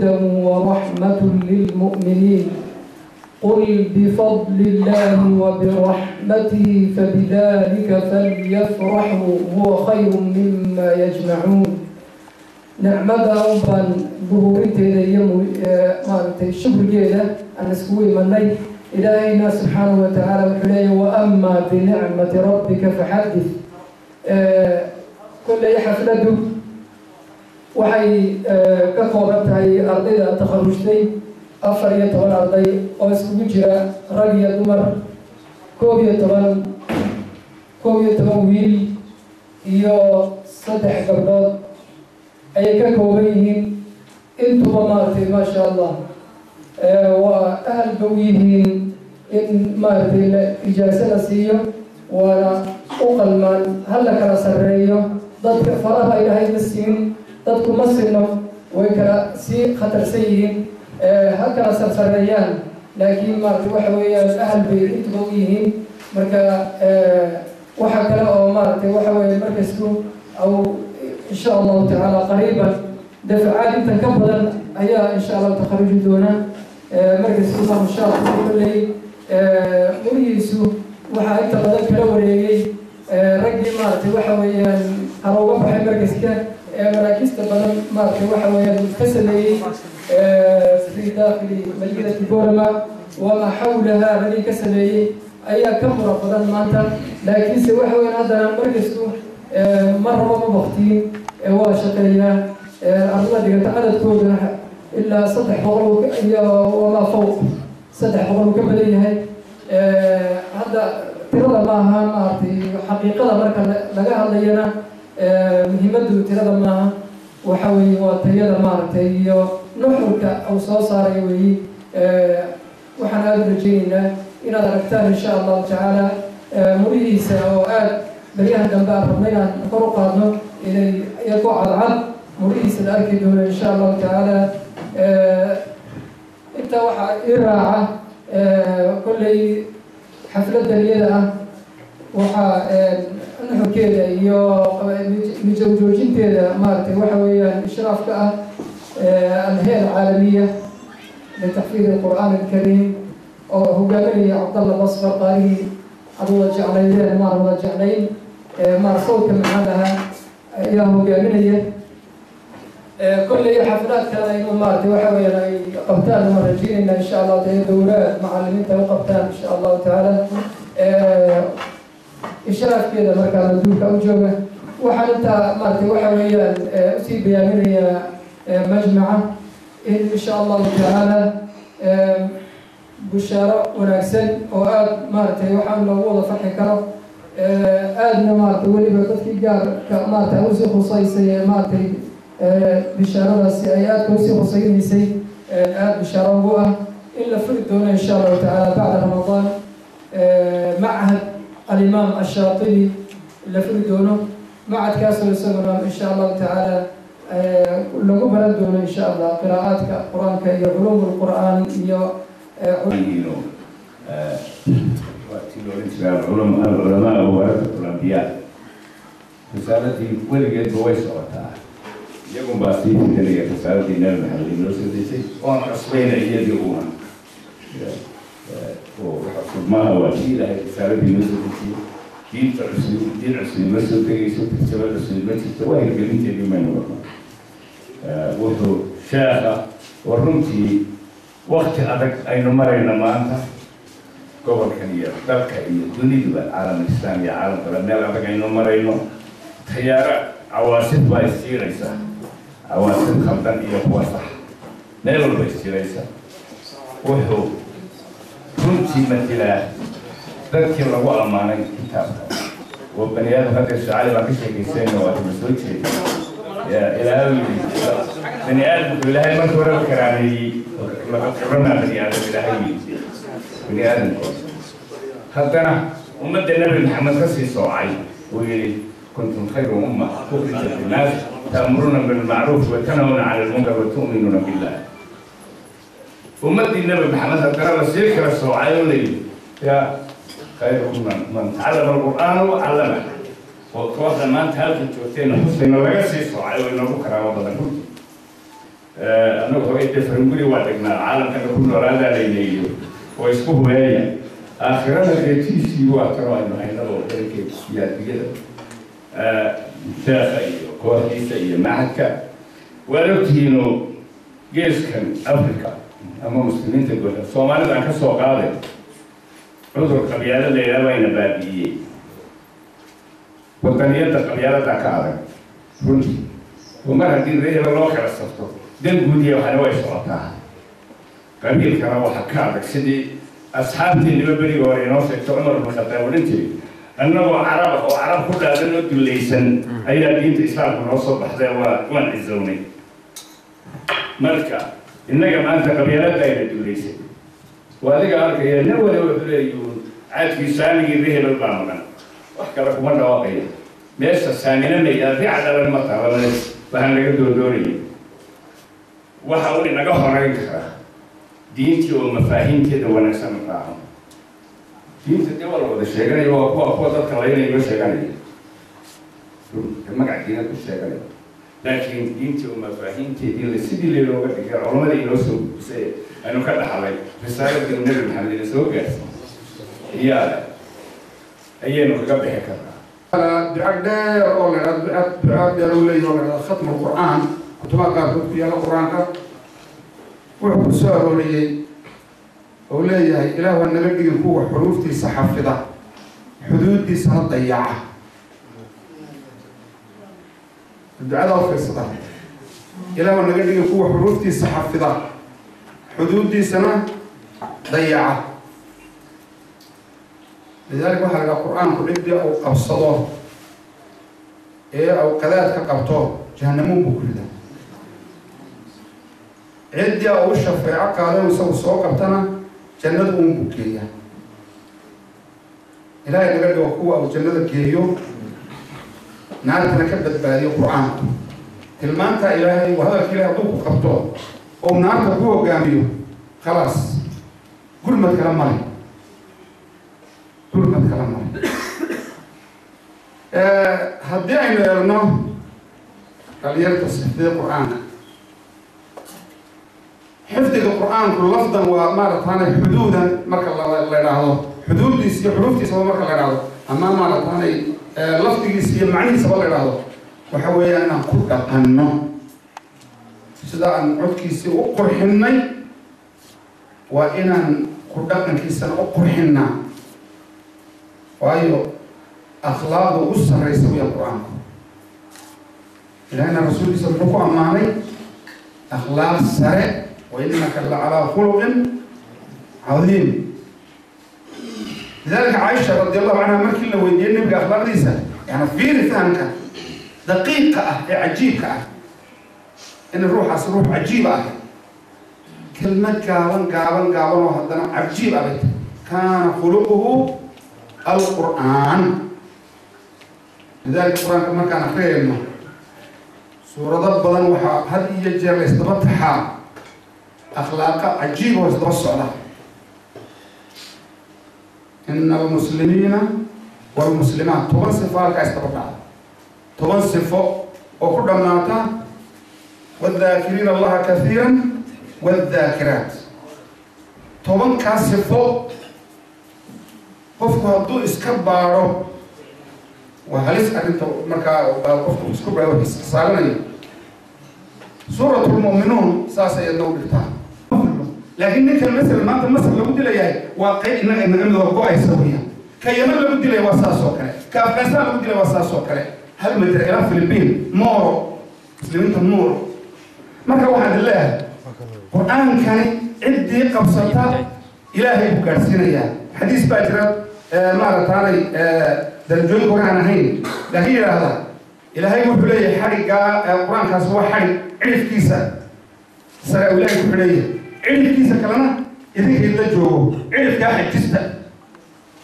هدى ورحمة للمؤمنين قل بفضل الله وبرحمته فبذلك فليفرحوا هو خير مما يجمعون. Nicmada un baan duhuurinteeda iyo maaragtay shukrigeeda aan iskugu imanay. Ilaahayna subxaanahu watacaala wuxuu leeyahy: وأما بنعمة ربك فحدث. Kolley xafladdu waxay ka kooban tahay ardayda takharujtay, 14 arday oo iskugu jira rag iyo dumar, 11 wiil iyo 3 gabdhood ayay ka kooban yihiin. Intuba maaragtay, maasha Allah, waa ahal ba u yihiin in maaragtay la ijaaso la siiyo, waana u qalmaan. Ha la kala sarreeyo dadka, faraha Ilaahay ma siin, dadku ma sinno, way kala sii khatarsan yihiin, ha kala sarsareeyaan, laakiin maaragtay waxa weeyaan ahal bay intuba u yihiin. Marka waxa kale oo maaragtay waxa weeye markasku aw insha Allahu tacaala qariiban dafacaad intan ka badan ayaa insha Allahu takharuji doona. Markasku insha Allah kolley murihiisu waxaa inta badan kala wareegay raggii maaragtay waxa weeyaan harooga baxay markaska ee maraakiista badan maaragtay waxa weeyaan ka sameeyey في داخل مدينة Boorama وما حولها. Raggii ka sameeyey ayaa ka mura badan maanta, laakiinse waxa weeyaan haddana markasku mar raba ma baktiin, waa shaqeeyaa. Ardada dhigata cadadkooda ilaa 300 iyo وما فوق, 300 uu ka badan yahay. Hadda tirada maaha maaragtay xaqiiqada marka laga hadlayana, muhiimaddu tirada maaha, waxa weeye waa tayada maaragtay iyo nuxurka uu soo saaray weeye. Waxaan aada u rajaynaynaa inaad aragtaan insha Allahu tacaala murihiisa oo aada beryahan dambe aan rabno inaan kor u qaadno, inay iyagoo cadcad murihiisa la arki doono insha Allahu tacaala. Intaa waxaa ii raaca, kolley xafladdan iyada ah waxaa nuxurkeeda iyo mijoogjoojinteeda maaragtay waxa weeyaan ishraafka ah الهيئة العالمية لتحفيظ القرآن الكريم oo hogaaminaya Cabdalla Basfar, qaarihii aad wada jeclaydeen, maan wada jeclayn, maar sawdka maxaa lahaa ayaa hogaaminaya. Kolley xaflaadkana inuu maaragtay waxa weeyaan ay qabtaan waan rajeynayna insha Allahu taala, dowlaad macalimiinta u qabtaan insha Allahu tacaala. Ishraafkeeda markaa manduubka u jooga waxaan intaa maaragtay waxa weeyaan usii bayaaminayaa majmaca in insha Allahu tacaala bushaaro wanaagsan oo aada maaragtay waxaan loogu wada farxi karo, aadna maaragtay weliba dadkii gaarka maaragtay usii khusaysay ee maaragtay bishaaradaasi ay aadka usii khusaynaysay, aada bishaaro ugu ah, in la furi doono insha Allahu tacaala bacda Ramadaan machad Alimaam Ashaatibi la furi doono, machadkaasoo isaguna insha Allahu tacaala lagu baran doono insha Allah qiraa'aadka Qur-aanka iyo culuum lqur'aan iyo Waa tii la odhan jiray العلماء ورثة الأنبياء. Risaaladii weligeedba way socotaa, iyagun baa sii fidinaya risaaladii Nabi Maxamed inoo soo deysay oon cusbayna iyadii una oo wax cusub maaha. Waa tii Ilaahay risaaladii inoo soo dejiyey. Diinta cusub, diin cusub ma soo degayso, tarjamad cusub ma jirto, waa hirgelinteedii maynu wadno. Wuxuu sheekha oo runtii wakti adag aynu marayna maanta, gobolkan iyo dalka iyo duniduba, caalam islaam iyo caalam kale, meel adag aynu marayno. Tayaaro cawaasid baa isjiiraysa, cawaasid khaldan iyo kuwa sax, meel walba isjiiraysa. Wuxuu runtii matilaa dadkii lagu ammaanay kitaabka oo bani aadam. Hadda Shacali baan ka sheekaysayna, waa tuma soo jeeda Ilaahay yidhi bani aadamku Ilaahay markii horeba karaameeyey: لقد كرمنا بني آدم. Ilaahay yidhi bani aadamku, haddana ummadda Nabi Maxamed ka sii soocay uu yidhi: كنتم خير أمة أخرجت للناس تأمرون بالمعروف وتنهون عن المنكر وتؤمنون بالله. Ummaddii Nabi Maxamed haddana la sii kala soocay oo la yidhi: يا خيركم من تعلم القرآن وعلمه. Oo kooxda maanta halkan joogtayna xusayna laga sii soocay oo inoogu karaamo badan runtii. Annagu hogay dee faranguri waa dhignaa, caalamkana ku noolaadaa layneeyo oo isku hubeeya, aakhirana dee tiisii waa tano aynu haynaba oo darankeeda iyo adduunyada. Sheekha iyo kooxdiisa iyo machadka waad ogtihiinoo geeskan Africa ama muslimiinta guud, Soomaalida aan ka soo qaaday, cudur qabyaalad la yidhaha bayna baabi'iyey. Wadaniyadda qabyaaladaa ka adag runtii, oo mar haddii reeheba loo kala safto dan guudiya waxna way socotaa. Qabiilkana waxa ka adag sidii asxaabteennima beriga hore inoo sheegto Cumar bin Khataab odhan jiray: "Annagoo Carab ah oo Carab ku dhaadan oo dullaysan ayaa diinta Islaamka noo soo baxday, waan cisownay." Marka innaga maanta qabyaaladda ayna dullaysay. Waa adiga arkaya, nin wali wuxuu leeyuun caadkii saamigii rehebel baa maqan, wax kale kuma dhawaaqaya. Meesha saamina maya, riica dhalan ma taabanay. Waxaan laga doondoonayay waxa uu inaga horeyn karaa diintii oo mafaahiimteeda wanaagsan raaco. Diinta dee waa la wada sheeganaya, waa kuwa dadka laynaya sheeganaya, magac diinad ku sheeganaya, laakiin diintii oo mafaahiimteedii sidii laynooga dhigay, culamadii inoo soo gudbisay, aynu ka dhaxlay risaaladii Nebi Maxamed ina soo gaarsiiyey iyaa ayaynu kaga bixi karnaa. Duco dheer oo la idhahdo, duca dheer oo leeyahay oo la idhahdo khatmu Qur'aan, kutubaha qaarkood ku yaalla Qur-aanka, wuxuu ku soo arooriyey oo leeyahay: "Ilaah waa naga dhigin kuwa xuruuftiisa xafida, xuduuddiisana dayaca." Ducada u fiirsada: "Ilaah waa naga dhigin kuwa xuruuftiisa xafida, xuduuddiisana dayaca." Lidaalika waxaa la dhaha Qur-aanku ciddii uu qabsado ee uu qadaad ka qabto jahanamuun buu ku ridaa, ciddii uu shafeeco qaado isagu soo qabtana jannada uun buu geeyaa. Ilaahay naga dhigo kuwa uu jannada geeyo, naartana ka badbaadiyo. Qur-aanku tilmaanta Ilaahay waa hadalka Ilahay hadduu ku qabto oo naarta ku hogaamiyo, khalaas, gurmad kala male, gurmad kala male. Haddii aynu eegno dhalinyarta xifdiga Qur-aanka, xifdiga Qur-aanku lafdan waa maarataanay xuduudan marka la idhaahdo, xuduuddiisa iyo xuruuftiisaba marka la idhaahdo, ama maarataanay lafdigiisa iyo macnihiisaba la idhaahdo, waxa weeyaan inaan ku dhaqanno sida aan codkiisii u qurxinnay, waa inaan ku dhaqankiisana u qurxinnaa, waayo akhlaaqda ugu sarraysa weya Qur-aanku. Ilahina rasuulkiisa muxuu ku ammaanay? Akhlaaq sare: "Wa innaka la calaa khuluqin cadiim." Lidalika Caaisha radi Allahu canha markii la weydiiyey nabiga akhlaaqdiisa, yani fiiri fahamka daqiiqa ah ee cajiibka ah in ruuxaas ruux cajiib ah, kelmad gaaban gaaban gaaban oo haddana cajiib ah bay tahay: "Kaana khuluquhu alqur'aan." Lidalika Qur-aanka markaan akriyayno suurado badan, waxaa had iyo jeer la isdaba taxaa akhlaaqa cajiib oo isdaba socda: ina almuslimiina walmuslimaat, 10 sifo halkaa isdaba dhacda, 10 sifo oo ku dhammaata wاdhaakiriina Allaha kaiira wاdhaakiraat. 10-kaas sifo qofku hadduu iska baadho waa halis arrinta. Markaa qofku isku baado xisaabinayo Suurat Lmu'minuun saas ayaadna u dhigtaa. Laakiin ninkan masala maanta Masar lagu dilayahay waa qayb innaga inaga mid oo go-aysa weeyaan. Ka Yeman lagu dilaya waa saas oo kale, ka Afghanistan lagu dilaya waa saas oo kale, hal majra ilaa Philippine, Moro, muslimiinta Moro. Marka waxaan idin leeyahay, Qur-aankani ciddii qabsata Ilaahay buu gaadhsiinayaa. Xadiis baa jira maaragtaanay darajooyinka hore aan ahayn, laakiin yidhaahda Ilaahay wuxuu leeyahay xadhiggaa Qur-aankaas waa xadhig cidhifkiisa sare uu Ilaahay ku xidhan yahay, cidhifkiisa kalena idinka idla joogo. Cidhifkaa xajista,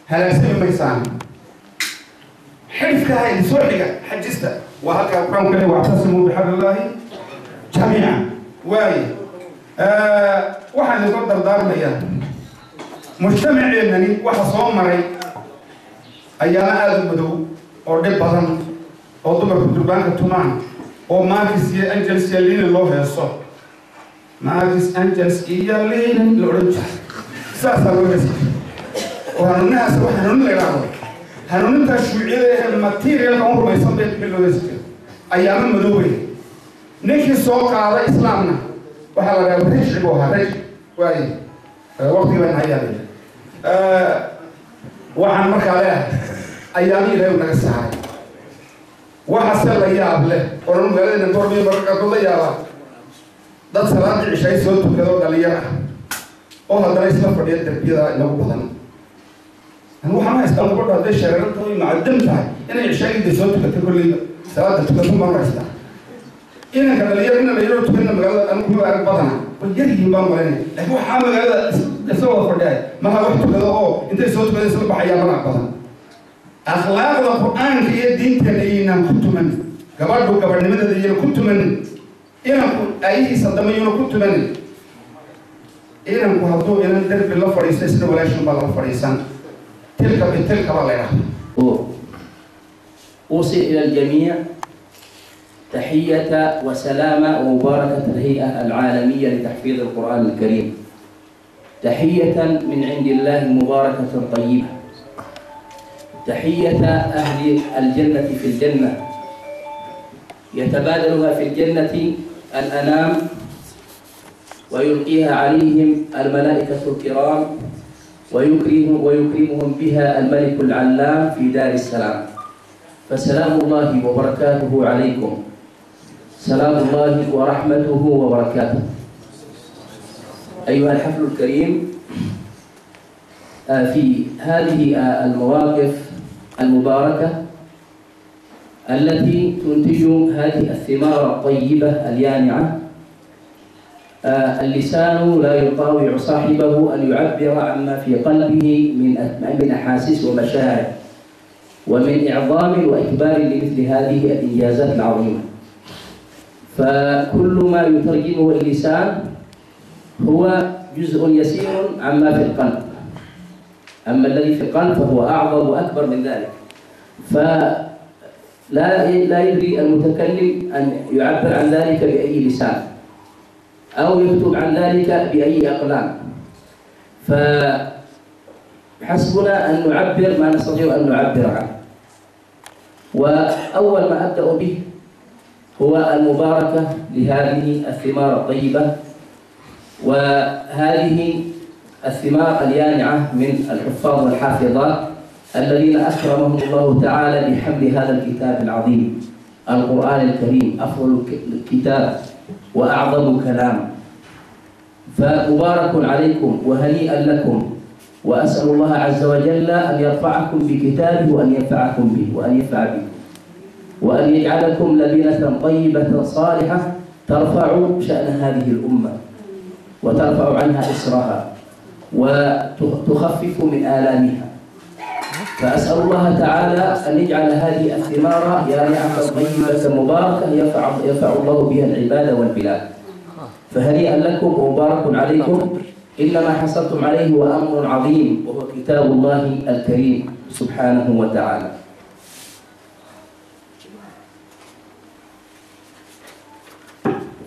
halaagsami maysaan. Xidhifkaa idin soo xiga xajista, waa halkaa Qur-aanku leeyahay: "Wactasimuu bixablillaahi jamiica." Waaye waxaan idinka dardaarmayaa, mujtamaceennani waxa soo maray ayaana aada u madow oo dhib badan, oo dumarku durbaanka tumaan, oo Marx iyo Engels iyo Lenin loo heeso. Marx, Engels iyo Lenin la odhan jiray, saasaa loo heesi jiray. Oo hanuuninahaas wax hanuunin la idhaahdo, hanuunintaa shuuciyada ee materialka un rumaysan bay loo heesi jiray. Ayaamo madoobay ninkii soo qaada islaamna waxaa la dhahaa rajci buu ahaa, rajci waaye. Waqtigii baan hayaabay. Waxaan markaa leeyahay ayaamo Ilaahay u naga saaray. Waxaase la yaab leh oran magaaladeenna Boormiyo mararka qaarkood la yaabaa dad salaadii cishaay soo tukado, dhalinyar ah, oo haddana isla fadhiya darbiyada inagu badan. Anu waxaan haystaa gabadha hadday shareeran tahay, macadam tahay, inay cishaagida soo tukatay, kolleyba salaada tukato baan haystaa. Inanka dhalinyar ina dhalinyaro tukanna magaalada anu kuma arag badana, way yar yihiin baan malaynaya. Laakiin waxaa magaalada isla wada fadhiyay maha wax tukado oo intay soo tukada isla baxayaan mana badan. Akhlaaqda Qur-aanka iyo diinteena iyaynaan ku tumanin, gabadhu gabadhnimadeeda iyayna ku tumanin, inanku aayihiisa dambe iyayna ku tumanin. Inanku hadduu inan derbi la fadhiisto, isna walaashin baa lala fadhiisan, tilka bitilka baa la idhaahda. أوصل إلى الجميع تحية وسلام ومباركة الهيئة العالمية لتحفيظ القرآن الكريم، تحية من عند الله مباركة طيبة، تحية أهل الجنة في الجنة يتبادلها في الجنة الأنام ويلقيها عليهم الملائكة الكرام ويكرمهم بها الملك العلام في دار السلام. فسلام الله وبركاته عليكم، سلام الله ورحمته وبركاته. أيها الحفل الكريم، في هذه المواقف المباركة التي تنتج هذه الثمار الطيبة اليانعة، اللسان لا يطاوع صاحبه أن يعبر عما في قلبه من أحاسيس ومشاعر ومن إعظام وإكبار لمثل هذه الإنجازات العظيمة. فكل ما يترجمه اللسان هو جزء يسير عما في القلب، أما الذي في القلب فهو أعظم وأكبر من ذلك. فلا لا يدري المتكلم أن يعبر عن ذلك بأي لسان أو يكتب عن ذلك بأي أقلام، فحسبنا أن نعبر ما نستطيع أن نعبر عنه. وأول ما أبدأ به هو المباركة لهذه الثمار الطيبة وهذه الثمار اليانعة من الحفاظ والحافظات الذين أكرمهم الله تعالى بحمل هذا الكتاب العظيم، القرآن الكريم، أفضل الكتاب وأعظم كلام. فمبارك عليكم وهنيئا لكم، وأسأل الله عز وجل أن يرفعكم بكتابه وأن ينفعكم به وأن ينفع بكم وأن يجعلكم لبنة طيبة صالحة ترفع شأن هذه الأمة وترفع عنها إسرها وتخفف من آلامها. فأسأل الله تعالى أن يجعل هذه الثمار يانعة طيبة مباركة ينفع الله بها العباد والبلاد. فهنيئا لكم ومبارك عليكم، إنما حصلتم عليه هو أمر عظيم وهو كتاب الله الكريم سبحانه وتعالى.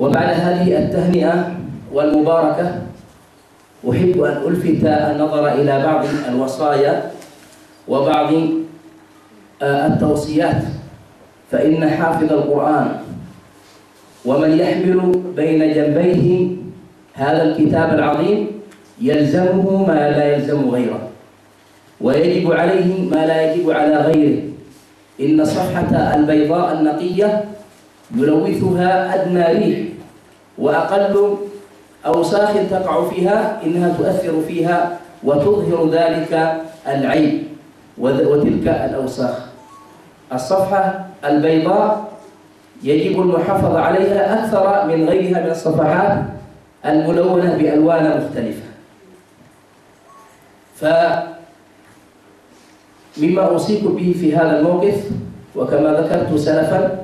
وبعد هذه التهنئة والمباركة أحب أن ألفت النظر إلى بعض الوصايا وبعض التوصيات، فإن حافظ القرآن ومن يحمل بين جنبيه هذا الكتاب العظيم يلزمه ما لا يلزم غيره، ويجب عليه ما لا يجب على غيره. إن الصفحة البيضاء النقية يلوثها أدنى ريح وأقل أوساخ تقع فيها إنها تؤثر فيها وتظهر ذلك العيب وتلك الأوساخ. الصفحة البيضاء يجب المحافظة عليها أكثر من غيرها من الصفحات الملونة بألوان مختلفة. فمما أوصيكم به في هذا الموقف، وكما ذكرت سلفا،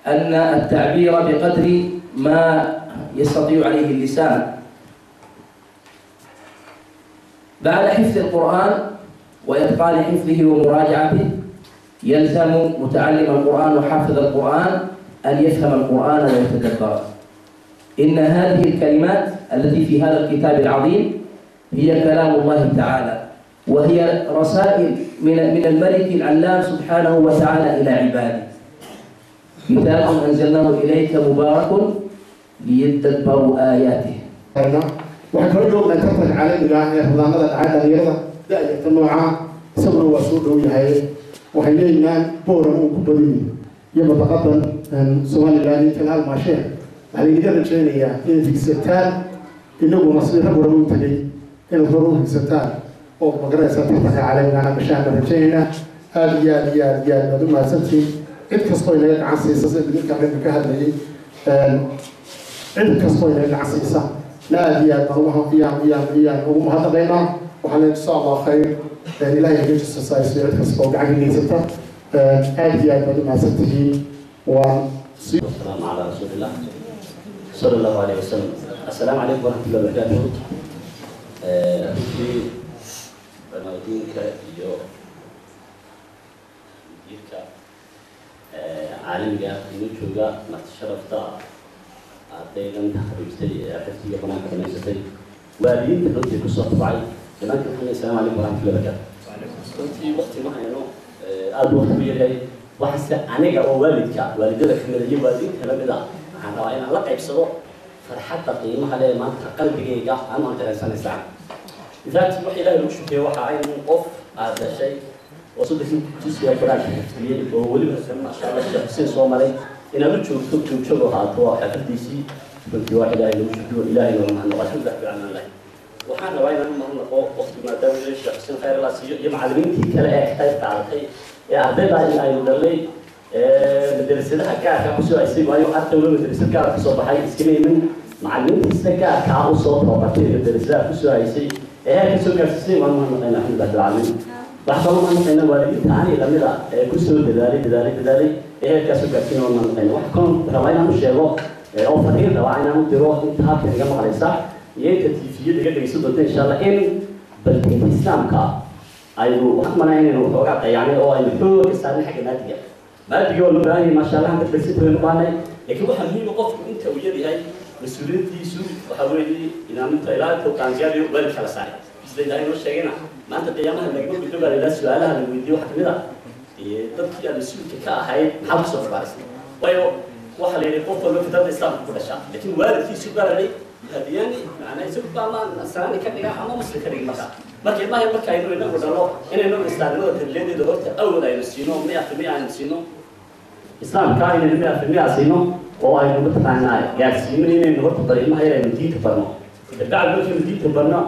أن التعبير بقدر ما يستطيع عليه اللسان. بعد حفظ القرآن وإتقان حفظه ومراجعته، يلزم متعلم القرآن وحافظ القرآن أن يفهم القرآن ويتدبره. إن هذه الكلمات التي في هذا الكتاب العظيم هي كلام الله تعالى، وهي رسائل من الملك العلام سبحانه وتعالى إلى عباده. كتاب أنزلناه إليك مبارك ليدبروا آياته. Waxaan kala joognaa tartanka caalamiga ah ee ramadaanada dhacay dhalinyarada da-yarta noocaa, isaguna waa soo dhow yahay. Waxay leeyihiin Booran uu ku badan yahay iyo madaqadan Somaliland iyo kala halmaasheen. Waxaa laydinka rajaynayaa inaad higsataan, inaguna sidii rag horeba u tegay inaad hore u higsataan oo magaraysaa tartanka caalamigana gashaan baan rajaynaynaa. Aada iyo aad iyo aad iyo aad baad u mahadsantihiin. Cid kastoo inaga gacan siisa, sida midka reerka ka hadlayay, cid kastoo inaga gacan siisa la aada iyo aad baan ugu iyaan ugu mahadnaqaynaa. Waxaan leeyahay insha Allah khayr, Ilaahay haga jisasaysiyo cid kasta oo gacan ka geysata. Aada iyo aad baad u mahadsantihiin. Waan والسلام على رسول الله صلى الله عليه وسلم. السلام عليكم ورحمة الله وبركاته. Runtii culimadiinka iyo mudiirka caalamiga inoo jooga, marti sharafta, ardaydan takhariijtay ee xifdiga banaanka dhamaysatay, waalidiinta runtii kusoo tabacay, dhammaantiin waxaan leeyahay asalaamu calaykum waraxmatullahi wabarakaatu. Runtii waqti ma hayno, aada waqti u yaryahay. Waxaase aniga oo waalidka waalidada kamida iyo waalidiinta lamid ah waxaan rabaa inaan la qaybsado farxadda qiimaha leh maanta qalbigayga aan dareensanaysaa. In fact, wax Ilaahay lagu shukeeyo waxa ay in qof aad dhashay oo 30-kii jusiga Qur-aanka xifdiyey oo weliba, maasha Allah, Sheekh Xuseen soo maray, inaad u joogto joogjoog ahaato xafadiisii. Runtii wax Ilaahay lagu shukiyo, Ilaahay looga mahadnaqo, alxamdulilah rabbil caalamiin. Waxaan rabaa inaan u mahadnaqo waqti maadaama Sheekh Xuseen khayr Allah siiyo iyo macallimiintii kale ee ka qayb qaadatay ee ardayda in aynu dhalnay madrasadaha gaarka kusoo haysay, waayo arday waliba madrasad gaar kasoo baxay iskama iman. Macallimiintii sida gaarka ah usoo tababartay madrasadaha kusoo haysay ee heerka soo gaarsiisay waan mahadnaqaynaa, alxamdulilah rabbil caalamiin. Waxaan kaloo mahadnaqaynaa waalidiinta ani lamid ah ee kusoo dadaalay, dadaalay, dadaalay ee heerkaa soo gaarsiinay, waan mahadnaqaynaa. Waxaan kaloo rabaa inaan u sheego oo fariin rabaa inaan u diro inta halkan iga maqlaysa iyo inta TV-yada iga dhegeysan doonta insha Allah, in bal diinta Islaamka aynu waxaan malaa inaynu waxoogaa dayacnay oo aynu xooga saarnay xagga maadiga. Maadiga waa loo baahan yahay, maasha Allah, 100% waynu baahnay, laakiin waxaa muhiim ah qofku inta uu yar yahay mas-uuliyaddiisu waxaa weeye inaaminta ilaa inta uu qaangaarayo waalidka la saaray. Sida Ilaahay noo sheegayna, maanta qiyaamaha lagama gudbo baa la yidhaha. Su-aalaha la weydiiyo waxaa kamid ah dadkii aad mas-uulka ka ahayd maxaad kusoo barbaarisay? Waayo waxaa la yidhi qof walba fitrada Islaamka ku dhashaa, laakiin waalidkiisu baa la yidhi hadiyani macnaa isagu baa ama nasraani ka dhiga ama muslim ka dhiga. Marka ilmaha marka aynu inagu dhalo inaynu islaamnimada tarbiyadeeda horta awal aynu siino 100% aynu siino Islaamka, inaynu 100% siino oo aynu mataqaanaa gaarsiino, inaynu horta bal ilmaha yar aynu diinta barno. Kabacdi markaynu diinta barno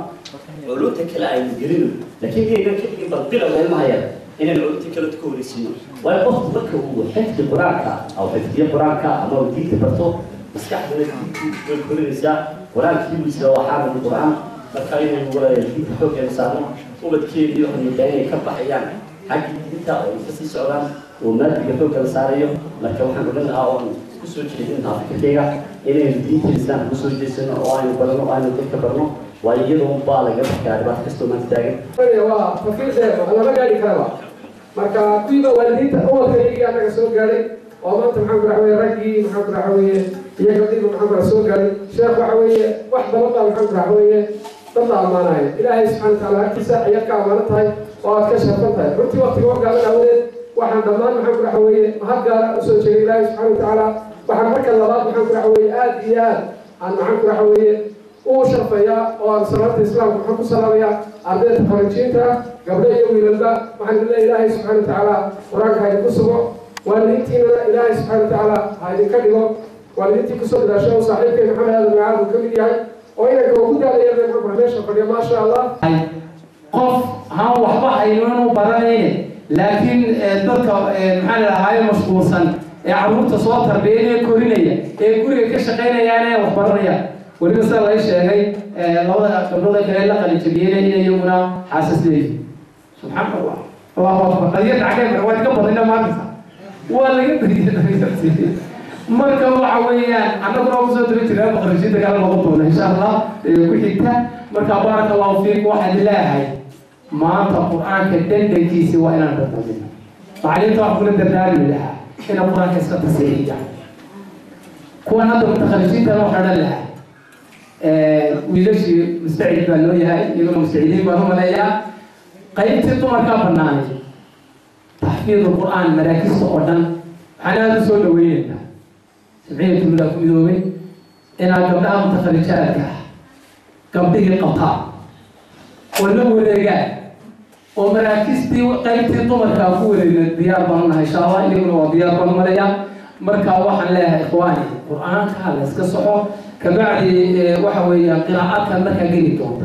culumta kale aynu gelino, laakiin inaynan ka dhigin bal bilowga ilmaha yar inaynu culumta kale ka horeysiino. Waayo qofku marka uu xifdi Qur-aanka aw xifdiyo Qur-aanka ama uu diinta barto, maskaxduna diintii way korinaysaa, Qur-aankii buu isla waa xaamil Qur-aan. Marka inaynu walaalayaal diinta xooggeena saarno, ubadkeedii waxay moodaa inay ka baxayaan xaggii diinta oo ay kasii socdaan oo maadiga xoogga la saarayo. Marka waxaan odhan lahaa oon kusoo jeedin lahaa fikirkayga inaynu diinta Islaamka kusoo jeesano oo aynu barno oo aynu dadka barno, waayo iyadoo baa laga baxkaa dhibaato kastoo maanta taagan. Waa fakiir dheer lama gaari karaba. Marka kuwiiba waalidiinta ubadka iyagii annaga soo gaadhay oo maanta maxaan ku raxa weye raggii maxaan ku raxa weeye iyo gabdhiiba maxaan ku raxa soo gaadhay. Sheekh, waxa weeye wax badan baa maxaan ku raxa weeye dad la ammaanayo. Ilaahay subxana watacaala agtiisa ayaad ka ammaanan tahay oo aad ka sharfan tahay. Runtii waqtiga oo gaaban aawadeed waxaan dhammaan maxaan ku raxa weeye mahad gaara usoo jeegay Ilaahay subxana watacaala. Waxaan marka labaad maxaan ku raxa weeye aad iyo aad aan maxaan ku raxa weeye uu sharfayaa oo aan salaanta Islaamka maxaan ku salaamayaa ardayda takhariijiinta, gabdho iyo wiilalba. Waxaan idin leeyahay Ilaahay subxana watacaala Qur-aanka ha idinku sugo, waalidiintiinana Ilaahay subxana watacaala ha idinka dhigo waalidiintii kusoo dadaasho oo saaxiibkay Maxamed Aadan Macaad uu ka mid yahay oo inanka ugu daalaya maxaan ku meesha fadhiyo, maasha Allah. Qof aan waxba hayno inuu baranayne, laakiin dadka maxaa la dhahaaye mashquulsan ee carruurta soo tarbiyanaya, korinaya, ee guriga ka shaqaynayaan ee wax baranaya. Weliba sida laga sheegay labada gabdhood ee kale la qalinjabiyeyna inay iyaguna xaasas leeyihiin. Subxaan Allah, Allahu akbar. Qadiyadda xagee mara waad ka badina maanta, waa laga badiyay dhalinyartii. Marka waxa weeyaan annaguna waa kusoo daba jirnaa maqribshinta kala noqon doona insha Allah ku xigta. Marka baaraka Allahu fiik. Waxaan leeyahay maanta Qur-aanka dhandankiisi waa inaan dhadhamino. Macalimiinta waxaan kula dardaarmi lahaa inay Qur-aanka iska tasiixiyaan. Kuwan hadda mutakharijiintana waxaan odhan lahaa wiilashii mustacid baa loo yahay, iyaguna mustacidiin baan u maleeyaa. Qaybtii dumarkaa bannaanay taxfiid alqur'aan maraakista oo dhan waxaan aada u soo dhaweynaynaa jamciyatu huda ku midoobay inaad gabdhaha mutakharijaadka ah gabdhihii qabtaan oo la wareegaan oo maraakistii qaybtii dumarkaa ku wareegna diyaar baan unahay insha Allah, iyaguna waa diyaar baan u maleeyaa. Marka waxaan leeyahay ikhwaani, qur-aanka la iska soxo, kabacdi waxa weeyaan qiraa'aadkan markaa geli doonta.